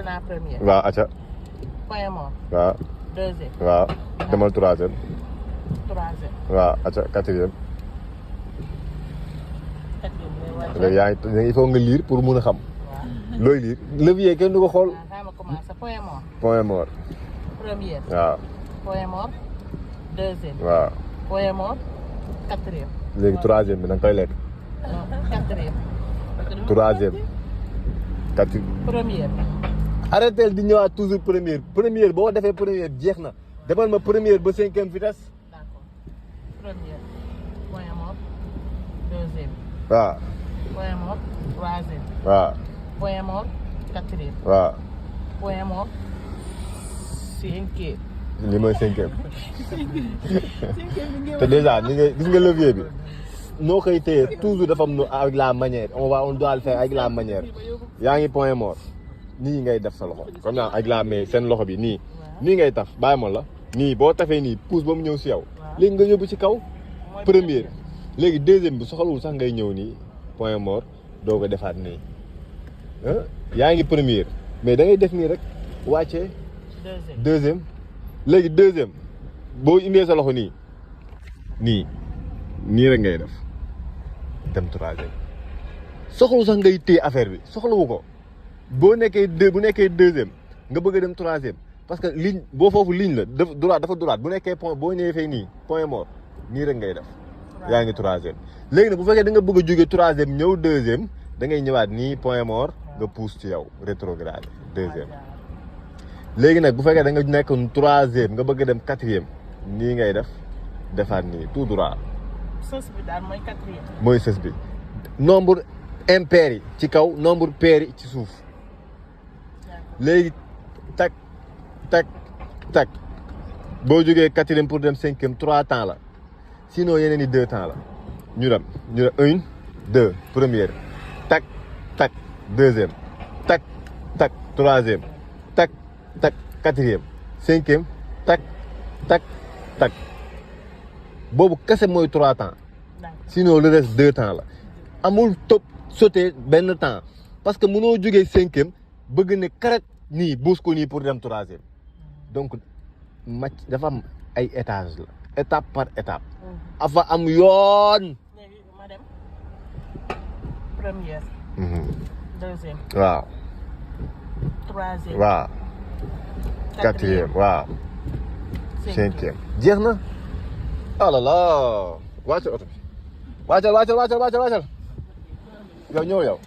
la première. waaw acca. Point mort. waaw. Deuxième. waaw demal troisième. Troisième. waaw acca quatrième. Quatrième. léegi yaa ngi il faut nga lire pour mun a xam. waaw. looy lire levier kenn du ko xool. waaw ma commencé point mort. point mort. Première. waaw. Point mort. Deuxième. waaw. Point mort. Quatrième. léegi troisième bi da nga koy lekk. non quatrième. troisième. Première. arrêteel di ñëwaat toujours première boo defee première jeex na demal ma première ba 5e vitesse. D'accord. Première. Point mort. Deuxième. waaw. Point mort. Troisième. waaw. Point mort. Quatrième. waaw. Point mort. Cinquième. li mooy 5e. te déjà ni nga gis nga levier bi noo koy téye toujours dafa am avec la manière on doit le faire avec la manière yaa ngi point mort nii ngay def sa loxo comme ça avec la main seen loxo bi nii ngay taf bàyyi ma la nii boo tafee nii pousse ba mu ñëw si yow léegi nga yóbbu ci kaw première léegi deuxième bi soxalwul sax ngay ñëw nii point mort doo ko defaat nii yaa ngi première mais da ngay def nii rek wàccee deuxième léegi deuxième boo indee sa loxo nii rek ngay def dem troisième soxlu sax ngay téye affaire bi soxlawu ko bu nekkee deuxième nga bëgg a dem troisième parce que ligne boo foofu ligne la dafa droite bu nekkee point boo ñëwee fay nii point mort nii rek ngay def yaa ngi troisième léegi nag bu fekkee da nga bëgg a jóge troisième ñëw deuxième da ngay ñëwaat nii point mort nga pousse ci yow rétrograde deuxième léegi nag bu fekkee da nga nekk troisième nga bëgg a dem quatrième nii ngay defaat nii tout droit. sës bi daal mooy quatrième. mooy sës bi nombre impair yi ci kaw nombre pair yi ci suuf léegi tak boo jógee quatrième pour dem 5e 3 temps la sinon yeneen i 2 temps la ñu dem 1 2 première tak deuxième tak troisième tak quatrième 5e tak boobu kese mooy 3 temps sinon le reste 2 temps la amul top sauter benn temps parce que mënoo jógee 5e bëgg ne karet nii buus ko nii pour dem troisième donc match dafa am ay étage la étape par étape afa am yoon. léegi ma dem première. deuxième. waaw. troisième. waaw. quatrième waaw. 5e jeex na. oh là là wàccal oto bi wàccal yow ñëw yow.